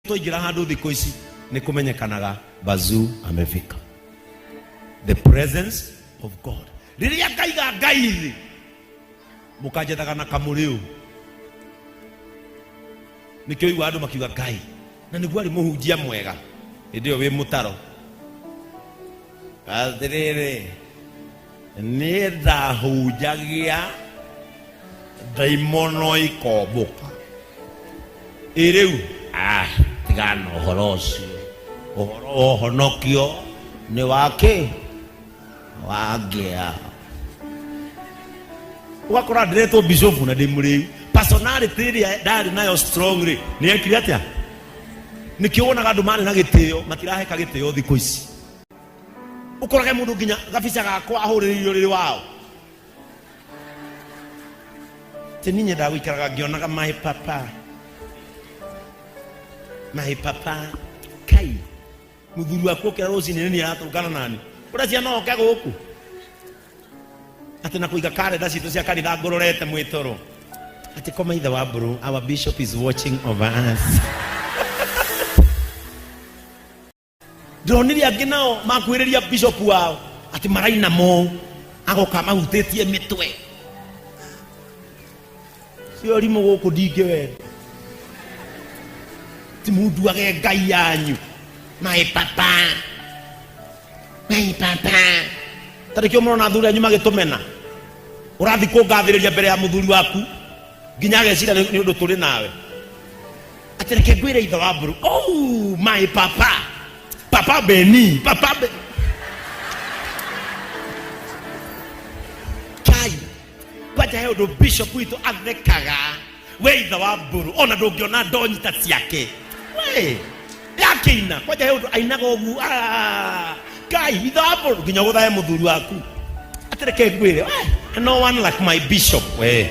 Twaingĩra handũ thikũ ici nĩ kũmenyekanaga Bazuu amefika. The presence of God. Rĩrĩa ngaiga Ngai thĩ, mũkanjethaga na kamũrĩũ. Nĩkĩo igua andũ makiuga Ngai, na nĩguo arĩ mũhunjia mwega hĩndĩ ĩyo wĩ mũtaro. Atĩrĩrĩ, niĩ ndahunjagia ndaimono ikombũka. Ĩ rĩu ah, tigana na ũhoro ũcio. Ũhoro wa ũhonokio nĩ wa kĩ? Wa ngĩa. Ũgakora ndĩretwo bishofu na ndĩ mũrĩu. Personality ĩrĩa ndarĩ nayo strong rĩ, nĩ yekire atĩa? Nĩkĩo wonaga andũ marĩ na gĩtĩo matiraheka gĩtĩo thikũ ici. Ũkorage mũndũ nginya gabica gakwa ahũrĩrĩirio rĩrĩ wao. Ti niĩ nyendaga gũikaraga ngĩonaga my papa. My papa. Kai. Mũthuri waku okĩra rũcinĩ nĩ niĩ aratũngana nani. Ũrecia no oke gũkũ. Atĩ na kũiga karenda citũ cia kanitha ngũrorete mwĩtoro. Atĩ koma ithe wa mbũrũ, our bishop is watching over us. Ndĩronire angĩ nao makuhĩrĩria bishop wao atĩ maraina mo agoka mahutĩtie mĩtwe. Cio rimũ gũkũ ndingĩwenda. Ti munduage ngai yanyu. My papa. My papa. Tarĩkĩo mũrona athuri anyu magĩtũmena. Ũrathiĩ kũngathĩrĩria mbere ya mũthuri waku nginya ageciria nĩ ũndũ tũrĩ nawe. Atĩ reke ngwĩre ithe wa mbũrũ. Oh, my papa. Papa Beni, papa Be... Kai. Kwanja he ũndũ bishop witũ athekaga. We ithe wa mbũrũ, ona ndũngĩona ndonyi ta ciake. We yakĩina, kwanja he ũndũ ainaga ũguo. Ah, Kai, ithe wa mbũrũ nginya ũgũthae mũthuri waku. Atĩ reke ngwĩre, we, no one like my bishop. We.